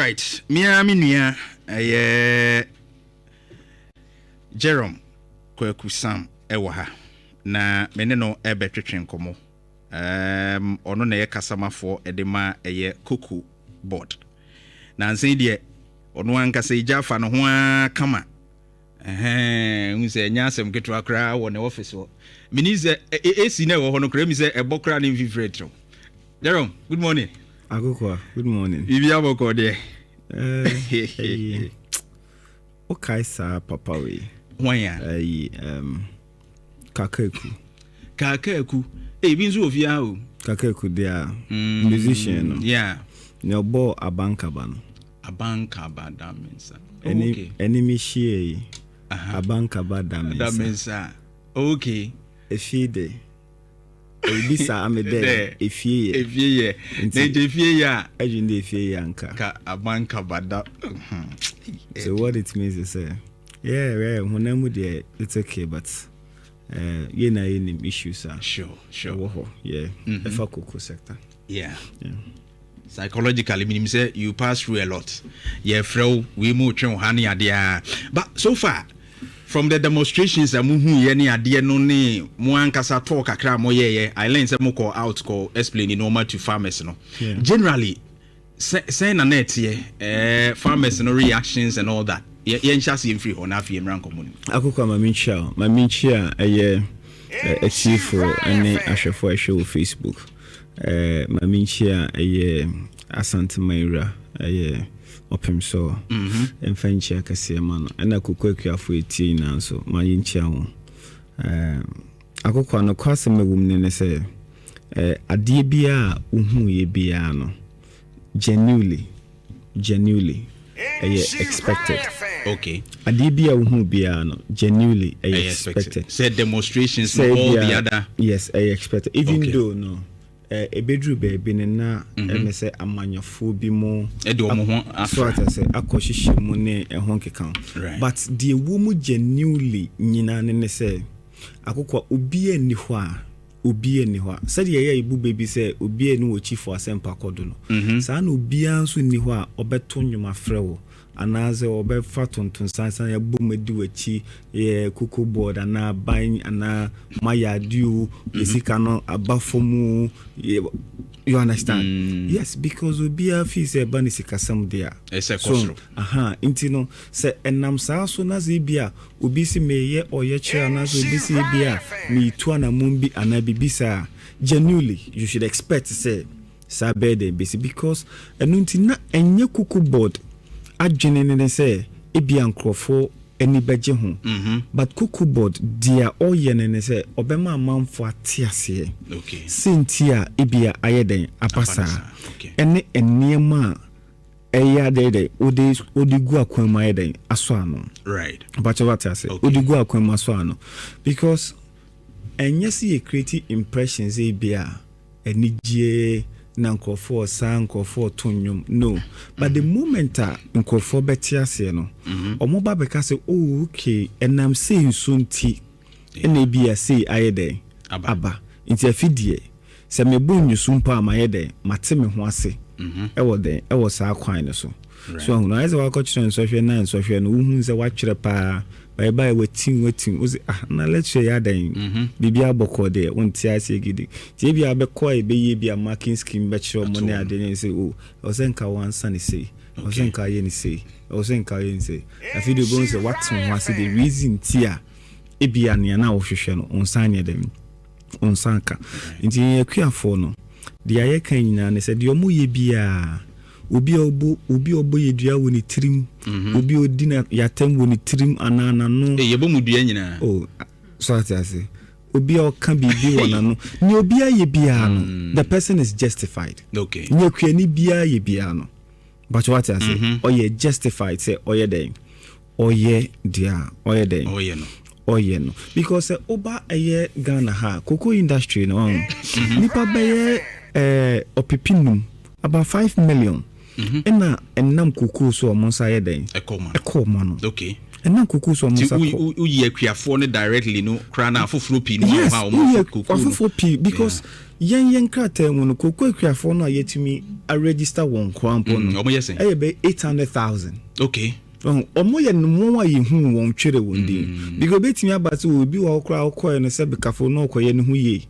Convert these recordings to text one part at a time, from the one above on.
Alright, mea me nua ɛyɛ Jerome Kwaku Sam ɛwɔ ha na me ne no ɛbɛtwetwe nkɔmmɔ. Ɔno na ɛyɛ kasamafoɔ ɛde ma ɛyɛ Cocoa Board. Nansa yi deɛ, ɔno ankasa egya afa ne ho ara kama. Ɛhɛn, hu sɛ ɛnyɛ asɛm ketewa koraa wɔ ne office hɔ. Menim sɛ AC na ɛwɔ hɔ no koraa mi sɛ ɛbɔ koraa ne mfifire trɛw. Jerome, good morning. Akokwa, good morning. Biribi abɔkɔ deɛ? Ɛyi, wokae saa papa wei? Hwan ya? Ɛyi, Kakaku. Kakaku. Ebi nso wɔ fie ha o. Kakaku deɛ a, musician no. Nea ɔbɔɔ Abankaba no. Abankaba da me nsa. Oh, okay. Ɛne me hyia yi. Abankaba da me nsa. Da me nsa. Okay. Efie de. Ebi saa ame dɛ efie yɛ. Efie yɛ. Na nkyɛ efie yɛ a. Ɛdwene dɛ efie yɛ anka. Ka abankaba da. So what it means is yeah, honam mu deɛ, it's okay, but yɛ na yɛnim issues a ɛwɔ hɔ, yeah, ɛfa cocoa sector. Psychologically, menim sɛ you pass through a lot. Yɛfrɛ wo wei mu, otwe wo ha ne adeɛ a, but so far from the demonstrations a muhu yɛ ne adeɛ no ne mo ankasa tɔɔ kakra a moyɛyɛ, I learn sɛ mokɔ out kɔ explain nneɛma to farmers no. Generally, sɛn na ɛteɛ, farmers no reactions and all that? Yɛnhyɛ aseɛ mfiri hɔ na afei yɛmmra nkɔmmɔ no mu. Akokɔ, ma menkyia wo, ma menkyia ɛyɛ atiefoɔ ne ahwɛfoɔ a ɛhwɛ wɔ Facebook. Ma menkyia ɛyɛ Asantemanwura, ɛyɛ Ɔpem so, ɛmfa nkyia kɛseɛ ma no, ɛna koko akuafoɔ ɛtie nyinaa nso, ma yɛnkyia ho. Akokɔ, anokɔ asɛm ɛwɔ mu ne sɛ adeɛ biara a wohuiɛ biara no, genuinely ɛyɛ expected. Adeɛ bi a wohu biara no, genuinely ɛyɛ expected. Sɛ demonstrations no, all the other. Yes, ɛyɛ expected, even though no ɛbɛduru baabi no na ɛmɛ sɛ amanyɔfoɔ bi mu ɛde wɔn ho so afra ate sɛ akɔ hyehyɛ mu ne ɛho nkeka ho. But deɛ ɛwɔ mu genuinely nyinaa ne sɛ, Akokɔ, obiara nni hɔ a, obiara nni hɔ a, sɛdeɛ ɛyɛ ebu baabi sɛ obiara nni wɔ chief asɛmpa kɔdo no, saa na obiara nso nni hɔ a ɔbɛto nnwom afrɛ wo anaasɛ ɔbɛfa tontonsansan ɛbɔ mu adi w'akyi yɛ Cocoa Board anaa aban anaa mayɛ adeɛ o, yɛ sika no aba fam o, you understand? Yes, because obiara fii sɛ ɛba ne sikasɛm deɛ a ɛsɛ kɔ so soro. Aha, nti no sɛ ɛnam saa so na sɛ ebi a obi si meyɛ ɔyɛ kyerɛ anaasɛ obi si ebi a meetu anammɔn bi anaa biribi saa, genuinely you should expect sɛ saa bɛyɛ dɛn bɛsi, because ɛno nti na ɛnyɛ Cocoa Board adwene ne sɛ ebi a nkurɔfoɔ ani bɛgye ho, but Cocoa Board deɛ ɔyɛ ne sɛ ɔbɛma amanfoɔ ate aseɛ sɛ nti a ebi a ayɛ dɛn aba aba no saa saa, okay. Ɛne nneɛma a ɛyɛ adɛn dɛn wode gu akwan mu ayɛ dɛn asɔ ano. Mpakyɛ, wate ase? Wode gu akwan mu asɔ ano, because ɛnyɛ sɛ yɛ create impression sɛ ebi a anigye na nkurɔfoɔ saa, nkurɔfoɔ to nnwom no, but the moment a nkurɔfoɔ bɛte aseɛ no, ɔmo ba bɛka sɛ, "Oh, okay, ɛnam sei nso nti ɛna ebi a sei ayɛ dɛn aba." Aba nti afi deɛ sɛ mebɔ nnwusu mpo a, mayɛ dɛn, mate me ho ase ɛwɔ dɛn, ɛwɔ saa kwan no so. So ahunu ayɛ sɛ wakɔkyerɛ nsɔhwɛ na nsɔhwɛ no wohu sɛ watwerɛ paa, bɛyɛ watim watim, wo sɛ, "Ah, na lecture yɛ adan biribi abɔkɔ deɛ wonte aseɛ gidi." Nti ebi a bɛkɔ a ɛbɛyie bi a marking scheme bɛkyerɛ ɔmo ne adeɛ ne sɛ, "O, ɛwɔ sɛ nka wansa ne sei, ɛwɔ sɛ nka ayɛ ne sei, ɛwɔ sɛ nka ayɛ ne sei." Afei deɛ wobɛhu sɛ wate wo ho ase, the reason ti a ebi a nea na wohwehwɛ no wo nsa nyɛ dɛn, wo nsa nka. Nti yɛn akuafoɔ no deɛ ayɛ ka nyinaa ne sɛ deɛ ɔmo yɛ biara, obi a ɔbɔ, obi a ɔbɔ yɛ dua wɔ ne tirim, obi a ɔdi na yɛatɛm wɔ ne tirim anaa n'ano. Yɛbɔ mu dua nyinaa. O so ate ase, obi a ɔka biribi wɔ n'ano, nea obi ayɛ biara no, the person is justified. Nea kuani biara yɛ biara no, bàtɛ wate ase, ɔyɛ justified sɛ ɔyɛ dɛn, ɔyɛ deɛ a ɔyɛ dɛn ɔyɛ no. Ɔyɛ no, because sɛ ɔba ɛyɛ Ghana ha, cocoa industry no, ɔn nipa bɛyɛ 500,000, about 5 million, ɛna ɛnam cocoa so a ɔmo nsa yɛ dɛn ɛkɔ ma. Ɛkɔ ɔmo ano. Ɛnam koko so ɔmo nsa kɔ. Woyi akuafoɔ no directly no koraa na afoforɔ pii no? Yes, woyi afoforɔ pii because yɛn krataa mu no, koko akuafoɔ no a yɛtumi aregister wɔn koraa mpo no, ɔmo yɛ sɛn? Ɛyɛ bɛ 800,000. Ɔmo yɛ wɔn a yɛhu wɔn twere wɔn din because obetumi aba sɛ obi wɔ hɔ koraa ɔkɔɛ no sɛ bekafo na ɔkɔyɛ ne ho yie,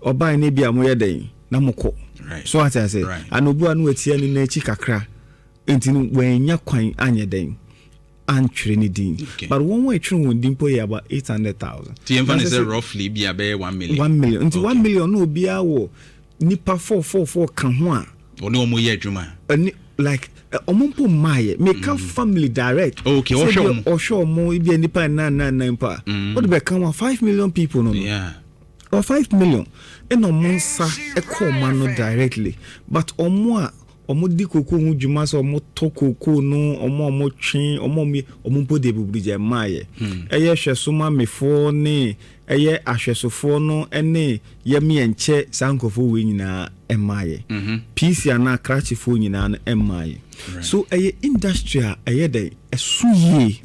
ɔbaa ne bi a moyɛ dɛn na mokɔ so ate ase ana obi wa no watia ne n'akyi kakra nti no wɔanya kwan anyɛ dɛn antwerɛ ne din, but wɔn a ɛtwerɛ wɔn din mpo yɛ about 800,000. Ti yɛn fa ne sɛ roughly bi a bɛyɛ 1 million. 1 million nti 1 million na obiara wɔ nipa four four four ka ho a ɔne wɔn yɛ adwuma. Ɛne like ɔmo mpo mmaayɛ meka family direct. Okay, ɔhwɛ ɔmo. Ɔhwɛ ɔmo ebi a nipa nnan nnan nnan mpo a ɔde bɛka ho a, 5 million people no or 5 million ɛna ɔmo nsa ɛkɔ ɔmo ano directly, but ɔmo a ɔmo di koko ho dwuma sɛ ɔmo tɔ koko no, ɔmo a ɔmo twe, ɔmo a ɔmo yɛ, ɔmo mpo de buburu gya mmaayɛ. Ɛyɛ hwɛsomamefoɔ ne ɛyɛ ahwɛsofoɔ no ɛne yɛmiɛnkyɛ, saa nkurɔfoɔ wei nyinaa mmaayɛ. Pc anaa krakyefoɔ nyinaa no mmaayɛ. So ɛyɛ industry a ɛyɛ dɛ ɛso yie.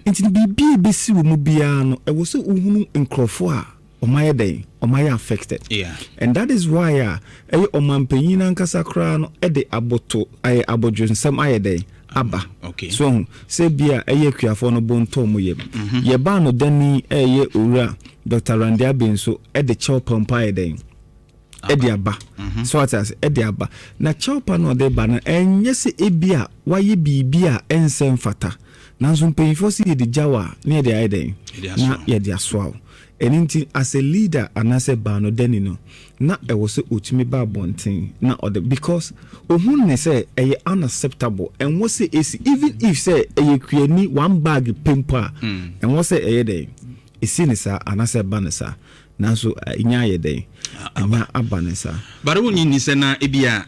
Nti biribi a ɛbɛsi wɔ mu biara no, ɛwɔ sɛ wohunu nkurɔfoɔ a ɔmayɛ dɛn, ɔmayɛ affected. And that is why a ɛyɛ ɔmanpanyin ankasa koraa no ɛde aboto ɛyɛ abodwonsɛm ayɛ dɛn aba. So ɔho sɛ bi a ɛyɛ akuafoɔ no bo ntɔ ɔmo yam. Yɛbaa no dani, ɛyɛ owura Dr. Randy Abbey nso ɛde kyɛw pampa ayɛ dɛn ɛde aba. So ate ase, ɛde aba na kyɛw pa no ɔde ba no, ɛnyɛ sɛ ebi a wayɛ biribi a ɛnsɛ mfata, nanso mpanyinfoɔ sɛ yɛde gyaw a ne yɛde ayɛ dɛn na yɛde asoa wo. Ɛno nti as a leader anaasɛ baano dani no, na ɛwɔ sɛ ɔtumi ba abɔnten na ɔde, because ohun ne sɛ ɛyɛ unacceptable. Ɛnwɔ sɛ esi, even if sɛ ɛyɛ kuani one bag pempo a, ɛnwɔ sɛ ɛyɛ dɛn esi ne saa anaasɛ ɛba ne saa, nanso ɛnya ayɛ dɛn, ɛnya aba ne saa. Bare wonyi ni sɛ na ebi a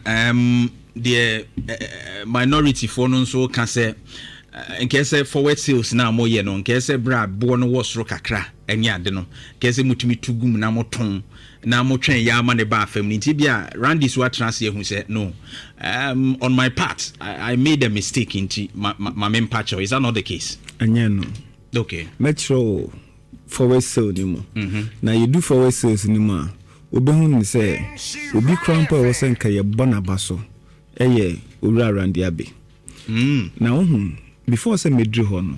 deɛ minority foɔ no nso ka sɛ nkɛɛ sɛ forward sales na moyɛ no, nkɛɛ sɛ berɛ a boɔ no wɔ soro kakra ɛne ade no, nkɛɛ sɛ motumi to gum na motɔn na motwɛn yɛ ama ne ba afam no. Nti bi a Randy so atena ase ahu sɛ no, on my part I made a mistake, nti ma mempa kyɛw. Is that not the case? Ɛnyɛ no. Mɛkyerɛ wo forward sale ni mu. Na yɛdu forward sales ni mu a, wobɛhu ne sɛ obi kora mpo a ɛwɔ sɛ nka yɛbɔ n'aba so ɛyɛ owura Randy Abbey. Na wohu, before sɛ meduru hɔ no,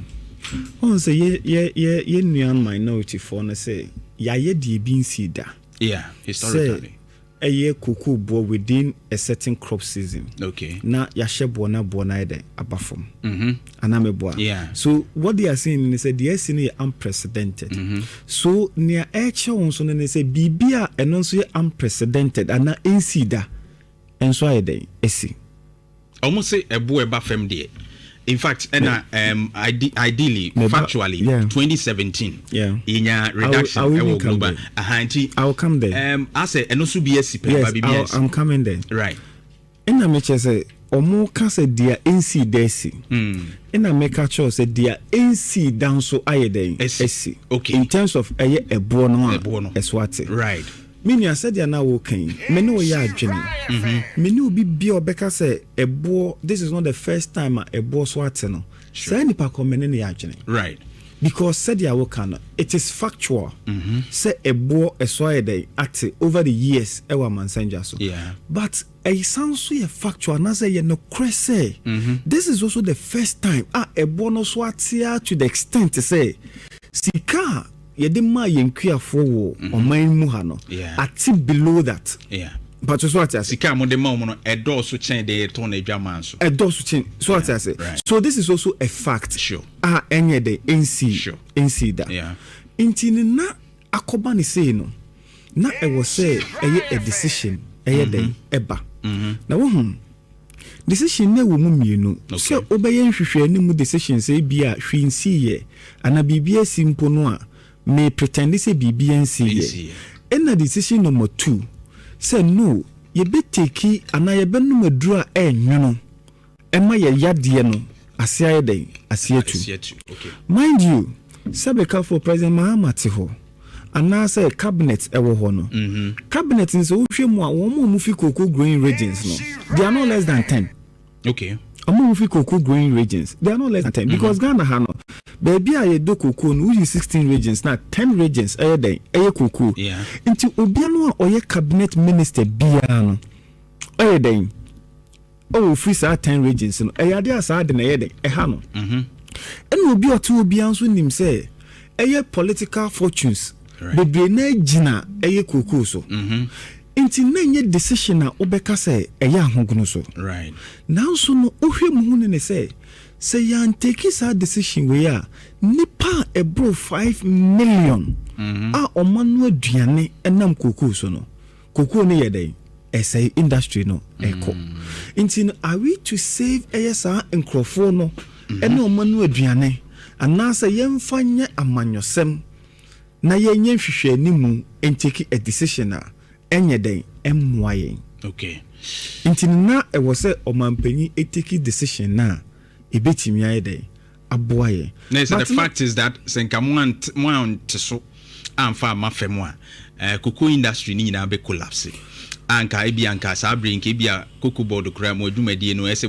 wohu sɛ yɛ nua minority foɔ no sɛ yɛayɛ deɛ bi nsii da. Yeah, historically. Sɛ ɛyɛ cocoa boɔ within a certain crop season na yɛahyɛ boɔ na boɔ no ayɛ dɛ aba fam anaa meboa? Yeah. So what they are saying ne sɛ deɛ asi no yɛ unprecedented. So nea ɛkyerɛ wo nso no ne sɛ biribi a ɛno nso yɛ unprecedented anaa ɛnsii da ɛnso ayɛ dɛn asi. Ɔmo se ɛbo ɛba fam deɛ, in fact ɛna ideally, factually, 2017 yɛnya reduction ɛwɔ global aha nti I will come there. Asɛ ɛno so bi asi pɛ. Yes, ba bibi asi. I'm coming there. Ɛna mekyerɛ sɛ ɔmo ka sɛ deɛ ɛnsii da asi. Ɛna meka kyerɛw sɛ deɛ ɛnsii da nso ayɛ dɛn asi. In terms of ɛyɛ ɛboɔ no a Ɛboɔ no. ɛso ate. Me nua, sɛdeɛ na woka yi, me ne woyɛ adwene. Me ne obi bia ɔbɛka sɛ ɛboɔ, this is not the first time a ɛboɔ so ate no, saa nipa kɔ me ne ne yɛ adwene. Because sɛdeɛ woka no, it is factual sɛ ɛboɔ ɛso ayɛ dɛn ate over the years ɛwɔ amansangya so. But ɛsan so yɛ factual anaasɛ yɛ nokorɛ sɛ this is also the first time a ɛboɔ no so atea to the extent sɛ sika a yɛde maa yɛn kuafoɔ wɔ ɔman mu ha no ate below that. Mpatso so ate ase? Sika a mode ma wɔn no ɛdɔɔso kyɛn deɛ yɛtɔn no adwaman so. Ɛdɔɔso kyɛn so ate ase? So this is also a fact a ɛnyɛ dɛ ɛnsii ɛnsii da. Nti ne na akɔba ne sei no, na ɛwɔ sɛ ɛyɛ a decision ɛyɛ dɛn ɛba. Na wohu decision na ɛwɔ mu mmienu sɛ wobɛyɛ nhwehwɛ mu decision sɛ ebi a hwee nsiiɛ anaa biribi asi mpo no a me pretend sɛ biribi ansiiɛ. Nsiiɛ. Ɛna decision number two sɛ no, yɛbɛtake anaa yɛbɛnom aduro a ɛnwono ɛma yɛ yadeɛ no ase ayɛ dɛn, ase atu. Ase atu. Mind you, sɛ bɛka President Mahama te hɔ anaasɛ cabinet ɛwɔ hɔ no, cabinet nso wohwɛ mu a, wɔn a wɔfi cocoa growing regions no, they are not less than 10. Wɔn a wɔfi cocoa growing regions, they are not less than 10, because Ghana ha no, Baabi a yɛdɔ kokoo no, woyi 16 regions na 10 regions ɛyɛ dɛn? Ɛyɛ kokoo. Nti obia no a ɔyɛ cabinet minister biara no, ɛyɛ dɛn? Ɔwɔ firi saa 10 regions no. Ɛyɛ adeɛ a saa de na ɛyɛ dɛn? Ɛha no. Ɛna obi a ɔte hɔ biara nso nim sɛ ɛyɛ political fortunes bebree na gyina ɛyɛ kokoo so. Nti na nyɛ decision a wobɛka sɛ ɛyɛ ahogono so. Nanso no, wohwɛ mu hu ne sɛ yɛantake saa decision wei a, nipa a ɛboro 5 million a ɔma no aduane ɛnam kokoo so no, kokoo no yɛ dɛn? Ɛsɛe. Industry no ɛkɔ. Nti no, are we to save ɛyɛ saa nkurɔfoɔ no ɛne ɔma no aduane, anaasɛ yɛmfa nyɛ amanyɔsɛm na yɛnyɛ nhwehwɛanimu ntake a decision a ɛnyɛ dɛn? Ɛmmoa yɛn. Nti no, na ɛwɔ sɛ ɔmanpanyin ɛtake decision na ɛbɛtumi ayɛ dɛn? Aboa yɛn. Na sɛ But the fact is that sɛ nka mo ante so amfa ama fam a, cocoa industry ni nyinaa bɛ collapse a, nka ebi anka saa bere nka ebi a Cocoa Board koraa mo adwumadie no ɛsɛ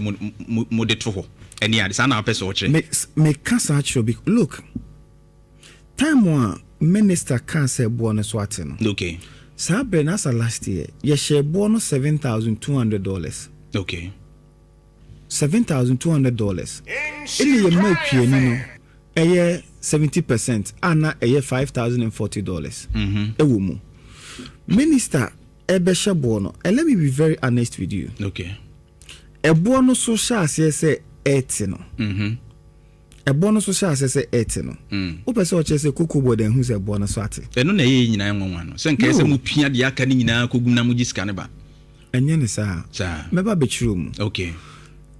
mo de to hɔ ɛne ade saa na wapɛ sɛ ɔkyerɛ. Meka saa kyerɛ bi. Look, time a minister kaa sɛ boɔ no so ate no, saa berɛ no, asa last year yɛhyɛ boɔ no $7,200. $7,200 ɛne yɛma akuani no ɛyɛ 70% a na ɛyɛ $5,040 ɛwɔ mu. Minister ɛbɛhyɛ boɔ no, and let me be very honest with you, ɛboɔ no so hyɛ aseɛ sɛ ɛɛte no, ɛboɔ no so hyɛ aseɛ sɛ ɛɛte no, wopɛ sɛ ɔkyerɛ sɛ Cocoa Board ɛhu sɛ ɛboɔ no so ate? Ɛno na ɛyɛ nyinaa nwanwa no sɛ nka ɛsɛ No. mo pia deɛ aka no nyinaa kɔgum na mogye sika no ba. Ɛnyɛ ne saa. Saa. Mɛba bɛkyerɛ mu.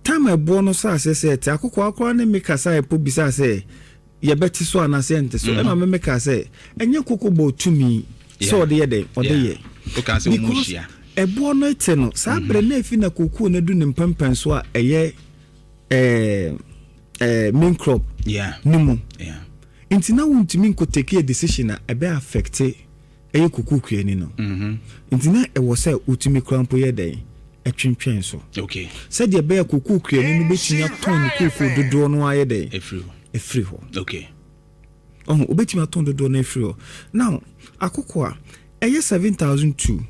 Time a ɛboɔ no so aseɛ sɛ ɛte, akokɔ akora ne me kasa ɛpo bisa sɛ yɛbɛte so anaasɛ ɛnte so. Ɛma me meka sɛ ɛnyɛ Cocoa Board tumi sɛ ɔde yɛ dɛn ɔde yɛ. Woka sɛ wɔn Because hyia. ɛboɔ no te no saa berɛ na ɛfi na kokoo no adu ne mpɛmpɛn so a ɛyɛ main crop ne mu. Nti na wontumi nkɔtake a decision a ɛbɛ affect ɛyɛ kokoo kuani no. Nti na ɛwɔ sɛ wotumi kora mpo yɛ dɛn? Ɛtwentwɛn so sɛdeɛ ɛbɛyɛ kokoo kuani no bɛtumi atɔn ne kokoo dodoɔ no ayɛ dɛn? Ɛfiri hɔ. Ɛfiri hɔ. Ɔho wobɛtumi atɔn dodoɔ no afiri hɔ. Now, akoko a ɛyɛ 7,002,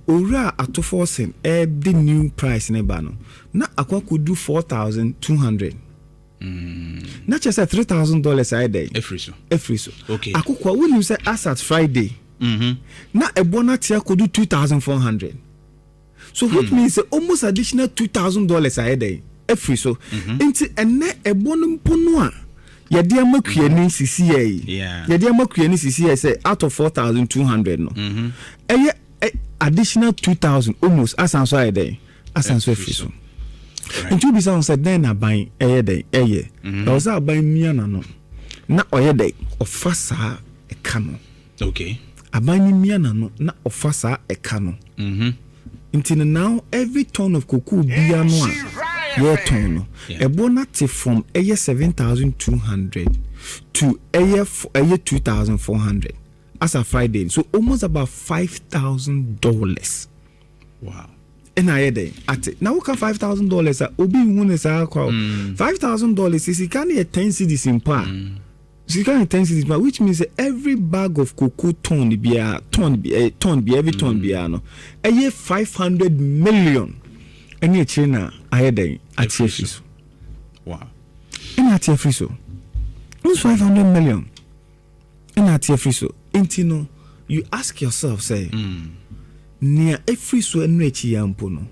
owura Ato Forson ɛde new price ne ba no, na akɔ akɔdu 4,200, na kyerɛ sɛ $3,000 ayɛ dɛn? Ɛfiri so. Afiri so. Akoko a wonim sɛ as at Friday, na ɛbɔ no ate akɔdu 2,400, so which means sɛ almost additional $2,000 ayɛ dɛn? Afiri so. Nti ɛnɛ ɛbɔ no mpo no a yɛde ama kuani sisi yɛ yi, yɛde ama kuani sisi yɛ sɛ out of 4,200 no, ɛyɛ additional 2,000 almost asan so ayɛ dɛn? Asan so afiri so. Nti wobisa ho sɛ dɛn na aban ɛyɛ dɛn? Ɛyɛ ɛwɔ sɛ aban mia n'ano na ɔyɛ dɛn? Ɔfa saa ɛka no. Aban no mia n'ano na ɔfa saa ɛka no. Nti no, now every ton of cocoa bia no a yɛtɔn no, ɛboɔ no ate from ɛyɛ 7,200 to ɛyɛ 2,400 as a Friday, so almost about $5,000. Ɛna ayɛ dɛn? Ate. Na woka $5,000 a, obi nhu ne saa kwa o. $5,000, sika no yɛ 10 cedis mpo a, sika no yɛ 10 cedis mpo a, which means sɛ every bag of cocoa ton biara, ton bi ton bi, every ton biara no ɛyɛ 500 million. Ɛne akyire na ayɛ dɛn? Ate afiri so. Ɛna ate afiri so, almost 500 million ɛna ate afiri so. Nti no, you ask yourself sɛ nea efiri so ɛno akyi ya mpo no,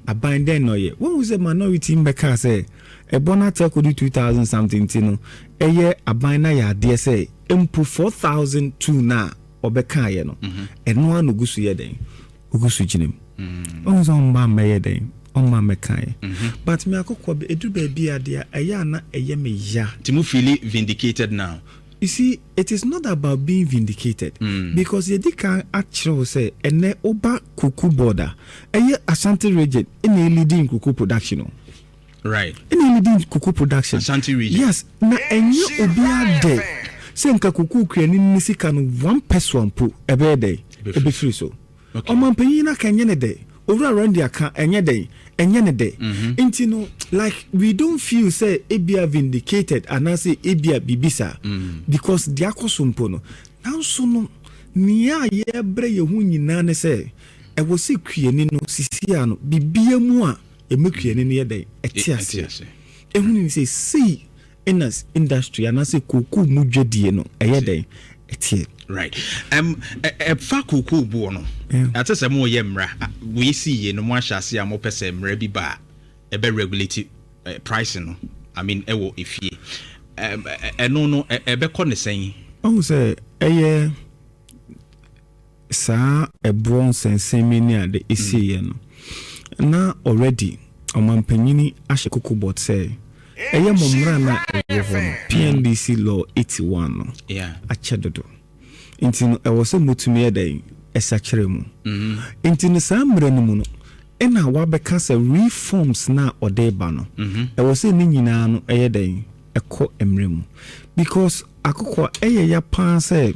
aban dɛn na ɔyɛ? Wɔn sɛ minority mbɛka sɛ ɛbɔ no ate akɔdu 2,000 something, nti no ɛyɛ aban na yɛ adeɛ sɛ mpo 4,002 na ɔbɛkaeɛ no, ɛno ano gu so yɛ dɛn? Ogu so gyina mu. Wɔn sɛ ɔmba mmɛyɛ dɛn? Ɔmba mmɛkaeɛ. But me akɔkɔ ɛduru baabi a deɛ ɛyɛ a na ɛyɛ me ya. Nti mo feel vindicated now? You see, it is not about being vindicated because yɛdi kan akyerɛ wo sɛ ɛnɛ woba cocoa board a, ɛyɛ Ashanti Region ɛna ɛleading cocoa production o. Ɛna ɛleading cocoa production. Ashanti Region. Yes, na ɛnyɛ obiara dɛ sɛ nka cocoa kuani ne sika no one person mpo ɛbɛyɛ dɛ ɛbɛfiri so. Ɔmanpanyin no aka, ɛnyɛ ne dɛ. Owura Randy aka, ɛnyɛ dɛ, ɛnyɛ ne dɛ. Nti no, Like, we don't feel sɛ ebia vindicated anaasɛ ebia biribi saa, because deɛ akɔ so mpo no, nanso no nea a yɛbrɛ yɛn ho nyinaa ne sɛ ɛwɔ sɛ kuani no sisi a no bibia mu a ɛmu kuani no yɛ dɛn, ɛte aseɛ, ɛhu ne sɛ sei ɛna industry anaasɛ kookoo mu dwadie no ɛyɛ dɛn, ɛteɛ. Right, ɛfa kookoo boɔ no, ate sɛ moyɛ mmara wei si yie no, mo ahyɛ ase a mopɛ sɛ mmara bi ba a ɛbɛ regulate price no, I mean, ɛwɔ efie ɛno no ɛbɛkɔ ne sɛn? Ɔhu sɛ ɛyɛ saa ɛboɔ nsɛnsɛm ne ade ɛsiiɛ no na already ɔmampanyini ahyɛ Cocoa Board sɛ ɛyɛ mo mmara no a ɛwɔ hɔ no, PNDC Law 81 no, akyɛ dodo, nti no ɛwɔ sɛ motumi yɛ dɛn, ɛsa kyerɛ mu. Nti no saa mmerɛ no mu no ɛna wabɛka sɛ reforms na ɔde ba no, ɛwɔ sɛ ne nyinaa no ɛyɛ dɛn, ɛkɔ mmerɛ mu, because akokɔ ɛyɛ ya paa sɛ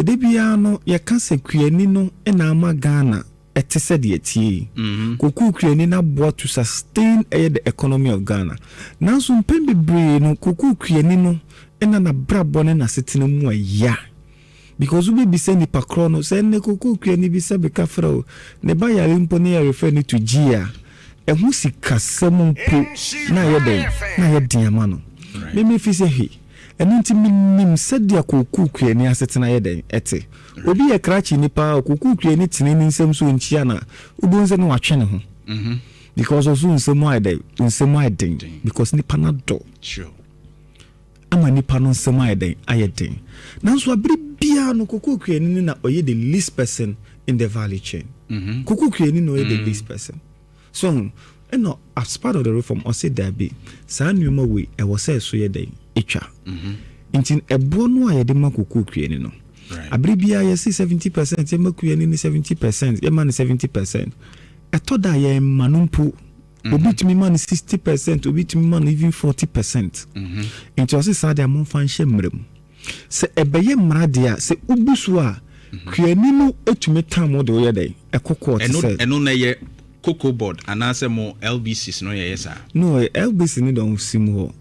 de biara no yɛka sɛ kuani no ɛna ama Ghana ɛte sɛ deɛ tie yi. Kokoo kuani no aboa to sustain ɛyɛ the economy of Ghana, nanso mpɛn bebree no kokoo kuani no ɛna n'abrabɔ ne n'asetena mu ɛya, because wobɛbisa nipa korɔ no sɛ ɛnɛ kokoo kuani bi sɛ bɛka frɛ o, ne ba yare mpo ne yɛrefɛ no to gyi a, ɛho sikasɛm mpo na ayɛ dɛn, na ayɛ den ama no. Meme fi sɛ hwee ɛno nti menim sɛdeɛ kokoo kuani asetena yɛ dɛn ɛte. Obi yɛ krakye nipa a kokoo kuani tene ne nsɛm so nkyia na wobɛhu sɛ ne watwe ne ho, because ɔso nsɛm ayɛ dɛn, nsɛm ayɛ den, because nipa no adɔ ama nipa no nsɛm ayɛ dɛn, ayɛ den. Nanso abere biara no kokoo kuani no na ɔyɛ the least person in the value chain. Kokoo kuani na ɔyɛ the least person. So ɛna as part of the reform ɔsɛ daabi, saa nneɛma wei ɛwɔ sɛ ɛso yɛ dɛn, etwa. Nti ɛboɔ no a yɛde ma kokoo kuani no, abere biara yɛsi 70%, yɛma kuani no 70%, yɛma no 70%. Ɛtɔ da yɛn ma no mpo, obi tumi ma no 60%, obi tumi ma no even 40%. Nti ɔsɛ saa deɛ, momfa nhyɛ mmerɛ mu sɛ ɛbɛyɛ mmara deɛ a sɛ wobu so a, kuani no etumi tam wo de woyɛ dɛn, ɛkɔ court sɛ ɛno na ɛyɛ Cocoa Board anaasɛ mo LBCs no yɛyɛ saa? No, LBC no dɔn si mu hɔ.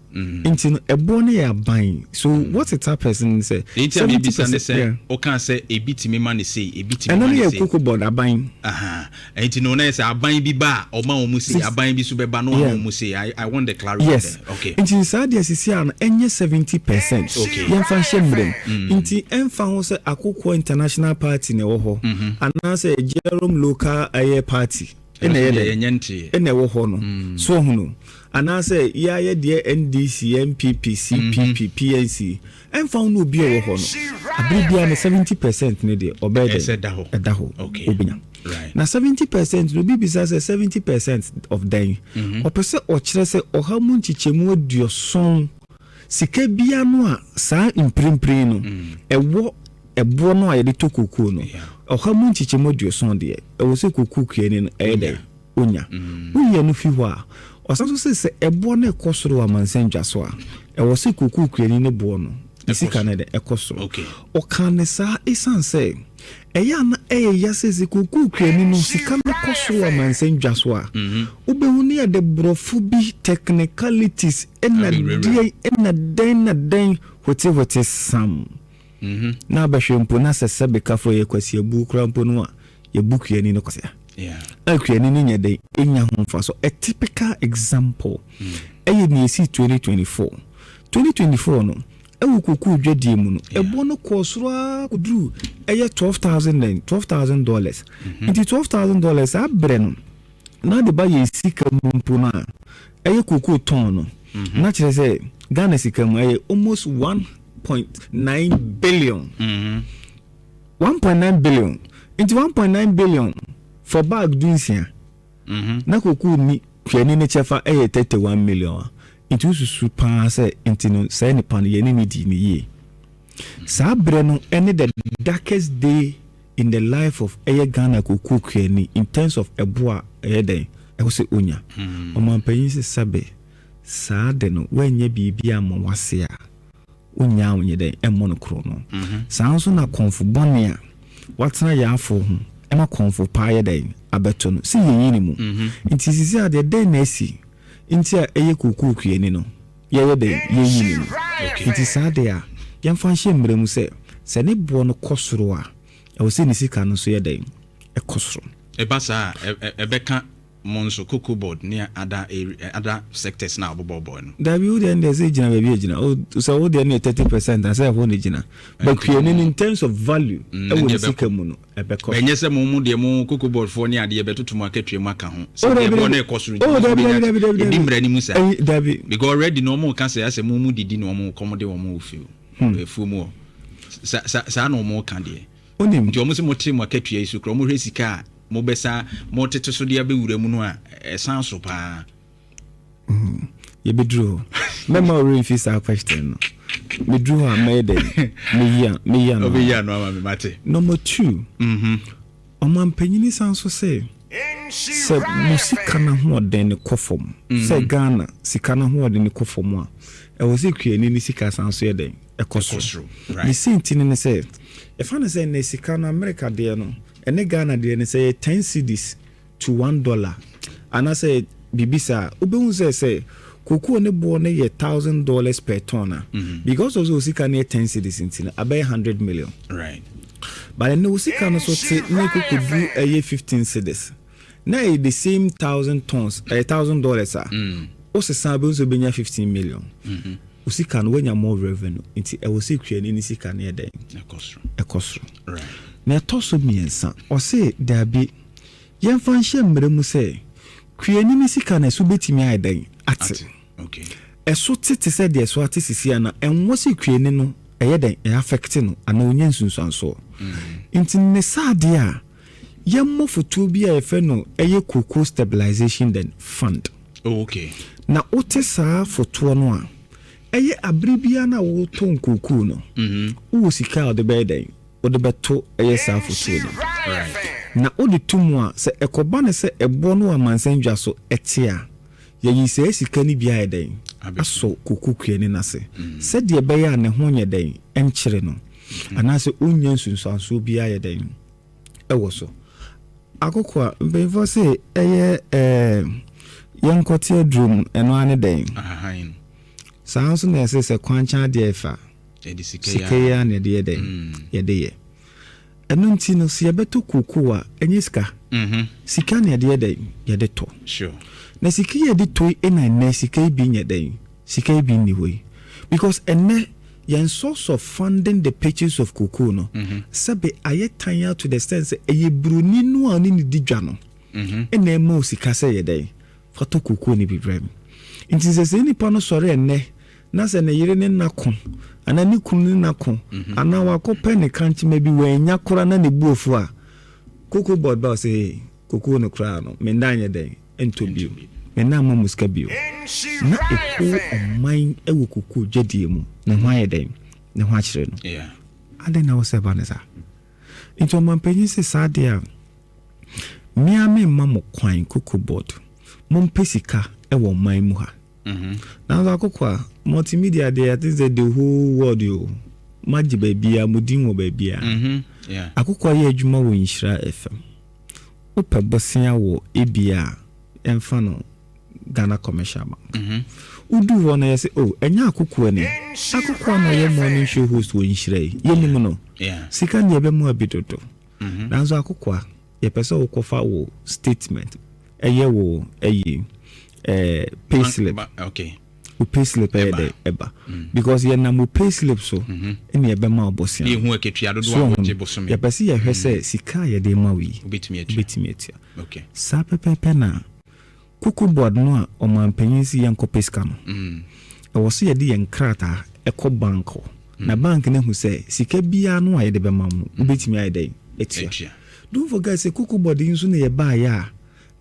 Nti no ɛboɔ no yɛ aban so. What it happens ne sɛ Nti a mebisa ne sɛ woka sɛ ebi tumi ma ne sei, ebi tumi ma ne sei. Ɛno no yɛ Cocoa Board aban. Nti no na yɛ sɛ aban bi ba a ɔma wɔn mu sei, aban bi so bɛba no ɔma wɔn mu sei. I want the clarity there. Okay. Nti saa deɛ sisi a no ɛnyɛ 70%. Yɛmfa nhyɛ mmerɛ mu. Nti ɛmfa ho sɛ Akokoɔ International Party na ɛwɔ hɔ anaasɛ Jerome local ɛyɛ party ɛna ɛyɛ dɛ ɛna ɛwɔ hɔ no so ɔho no, anaasɛ yɛayɛ deɛ NDC, NPP, CPP, PNC, ɛmfa ho no obi a ɛwɔ hɔ no, abere biara no 70% no deɛ ɔbɛyɛ dɛ ɛda hɔ obɛnya. Na 70% no, obi bisa sɛ 70% of dɛn? Ɔpɛ sɛ ɔkyerɛ sɛ 70% sika bia no a saa mprempren no ɛwɔ ɛboɔ no a yɛde tɔ kokoo no, 70% deɛ ɛwɔ sɛ kokoo kuani no ɛyɛ dɛ onya. Woyɛ no fi hɔ a, ɔsan so sɛ ɛboɔ no ɛkɔ soro wɔ amansan dwa so a, ɛwɔ sɛ kokoo kuani no boɔ no ne sika no dɛ ɛkɔ soro. Ɔka ne saa ɛsiane sɛ ɛyɛ ana ɛyɛ ya sɛ kokoo kuani no sika no kɔ soro wɔ amansan dwa so a, wobɛhu ne yɛde borɔfo bi technicalities ɛna deɛ ɛna dɛn na dɛn hwetehwete sam na abɛhwɛ mpo na sɛ sɛbekafo yɛ kwasi abu kora mpo no a yɛbu kuani no kwasea a kuani no nyɛ dɛn ɛnya ho mfa so. A typical example ɛyɛ nea ɛsi 2024. 2024 no ɛwɔ kokoo dwadie mu no, ɛboɔ no kɔɔ soro a kɔduru ɛyɛ 12,000 and $12,000. Nti $12,000 saa berɛ no na de ba yɛ sika mu mpo no a ɛyɛ kokoo tɔn no na kyerɛ sɛ Ghana sika mu ɛyɛ almost 1.9 billion. 1.9 billion. Nti 1.9 billion for bag 16 na kokoo ni kuani ne kyɛfa ɛyɛ 31 million a, nti wosusu paa sɛ nti no saa nipa no yɛne ne di ne yie. Saa berɛ no ɛne the darkest day in the life of ɛyɛ Ghana kokoo kuani in terms of ɛbo a ɛyɛ dɛn ɛwɔ sɛ onya. Ɔmanpanyin sɛ sɛbe saa de no woanyɛ biribi ama wase a wonyaa wonyɛ dɛn ɛmmɔ no korɔ no. Saa nso na kɔnfo bɔne a watena yɛafo ho ɛma kɔnfo paa yɛ dɛn abɛto no sɛ yɛyi ne mu. Nti sisi adeɛ dɛn na asi. nti a ɛyɛ kookoo kuani no yɛyɛ dɛn yɛyi ne mu. Nti saa deɛ a, yɛmfa nhyɛ mmara mu sɛ, sɛ ne boɔ no kɔ soro a, ɛwɔ sɛ ne sika no nso yɛ dɛn? Ɛkɔ soro. Ɛba saa a, ɛbɛka mo nso, Cocoa Board ne other area, other sectors na abobɔbɔ no. Dabi, wo deɛ no deɛ sɛ gyina baabi a gyina. Sɛ wo deɛ no yɛ 30% a, sɛ ɛhɔ na gyina. But kuani no, in terms of value ɛwɔ ne sika mu no, ɛbɛkɔ. Ɛnyɛ sɛ mo mo deɛ, mo Cocoa Board foɔ ne adeɛ bɛtoto mo akatua mu aka ho. Sɛ deɛ boɔ no ɛkɔ soro nti, mo nso bɛnya. Ɛdi mmara no mu saa. Dabi. Because already no, ɔmo ka sɛ asɛ mo mu didi na ɔmo kɔm de wɔn wɔ fie afuo mu hɔ. Saa na ɔmo ka deɛ. Onim. Nti ɔmo sɛ mo te mo akatua yi so kora, ɔmo hwɛ sika a mo bɛsa mo tete so de abɛwura mu no a, ɛsan so paa. Yɛbɛduru hɔ. Mɛma ɔwerɛ mfi saa question no. Meduru hɔ a, mɛyɛ dɛn? Meyi ano. Ɔbɛyi ano ama me, mate. Number two, ɔmampanyini san so sɛ sɛ mo sika no ahoɔden no kɔ fam, sɛ Ghana sika no ahoɔden no kɔ fam a, ɛwɔ sɛ kuani ne sika san so yɛ dɛn? Ɛkɔ soro. Ne senti no ne sɛ, ɛfa no sɛ nnɛ sika no, America deɛ no ɛne Ghana deɛ no, sɛ yɛ 10 cedis to $1 anaasɛ biribi saa, wobɛhu sɛ kookoo ne boɔ no yɛ $1,000 per ton a, because of sɛ o sika no yɛ 10 cedis nti no, abɛyɛ 100 million. But ɛnɛ o sika no so te ne kokoduru ɛyɛ 15 cedis na ɛyɛ the same 1,000 tons, ɛyɛ $1,000 a, wosesa, bɛhu sɛ wobɛnya 15 million. O sika no, woanya more revenue, nti ɛwɔ sɛ kuani ne sika no yɛ dɛn? Ɛkɔ soro. Na ɛtɔ so mmiɛnsa, ɔse daabi, yɛmfa nhyɛ mmerɛ mu sɛ kuani ne sika no ɛso bɛtumi ayɛ dɛn? Ate. Ɛso tete sɛ deɛ ɛso ate sisi ana, ɛnwɔ sɛ kuani no ɛyɛ dɛn? Ɛyɛ affect no anaa onya nsunsuansoɔ. Nti ne saa adeɛ a, yɛmmɔ fotuo bi a yɛfrɛ no ɛyɛ Cocoa Stabilization then Fund. Na wote saa fotoɔ no a, ɛyɛ abere biara na wotɔ nkookoo no, wowɔ sika a wode bɛyɛ dɛn? Wode bɛto ɛyɛ saa fotuo no. Na wode to mu a, sɛ ɛkɔba no sɛ ɛboɔ no wɔ amansan dwa so ɛte a, yɛyi saa sika no bi ayɛ dɛn? Asɔ koko kuani no ase, sɛdeɛ ɛbɛyɛ a ne ho nyɛ dɛn? Ɛnkyere no anaasɛ ɔnnya nsunsuansoɔ bi ayɛ dɛn ɛwɔ so. Akoko a mpanyinfoɔ sɛ ɛyɛ yɛnkɔte aduro mu, ɛno ara ne dɛn? Saa nso na yɛsɛ sɛ kwankyɛn adeɛ ɛfa sika yi ara na yɛde yɛ dɛn? Yɛde yɛ ɛno. Nti no, sɛ yɛbɛtɔ kookoo a, ɛnyɛ sika sika na yɛde yɛ dɛn? Yɛde tɔ. Na sika yi yɛde tɔ yi, ɛna ɛnɛ sika yi bi nyɛ dɛn? Sika yi bi nni hɔ yi, because ɛnɛ yɛn source of funding the purchase of cocoa no, sɛbe, ayɛ tan to the extent sɛ ɛyɛ buroni no a ɔne ne di dwa no ɛna ɛma o sika sɛ yɛ dɛn? Fa tɔ cocoa no bi brɛ mu. Nti sɛ nipa no sɔre ɛnɛ na sɛ ne yere ne nna ko anaa ne kunu ne nna ko anaa wakɔpɛ ne kankyema bi wɔanya kora na ne bu afu a, Cocoa Board ba ɔsɛ cocoa no koraa no, menda nyɛ dɛn ntɔ bio, menda ama mu sika bio, na ɛkɔ ɔman ɛwɔ cocoa dwadie mu ne ho ayɛ dɛn? Ne ho akyerɛ no. Adɛn na wo sɛ ba ne saa? Nti ɔmanpanyin sɛ saa deɛ a, mmea me mma mo kwan, Cocoa Board, mompɛ sika ɛwɔ ɔman mu ha. Nanso akoko a multimedia deɛ, I think sɛ the whole world o, magye baabia mo din wɔ baabia. Akoko ayɛ adwuma wɔ Nhyira FM. Wopɛ bosea wɔ ebia a ɛmfa no Ghana Commercial Bank, wodu hɔ no, yɛ sɛ, "Oh, ɛnyɛ akoko ani, akoko a na ɔyɛ morning show host wɔ Nhyira yi, yɛnim no." Sika ne yɛbɛmu abi dodo. Nanso akoko a yɛpɛ sɛ wokɔfa wo statement, ɛyɛ wo ɛyi pay slip. Wo pay slip ɛyɛ dɛ ɛba, because yɛnam wo pay slip so ɛna yɛbɛma wo bosea. So yɛpɛ sɛ yɛhwɛ sɛ sika a yɛde ma wo yi, wobɛtumi atua. Saa pɛpɛɛpɛ na Cocoa Board no a ɔmanpanyin si yɛnkɔpɛ sika no, ɛwɔ so yɛde yɛn krataa ɛkɔ bank hɔ na bank no ahu sɛ sika biara no a yɛde bɛma wo no, wobɛtumi ayɛ dɛn? Atua. Don't forget sɛ Cocoa Board yi nso na yɛbaayɛ a,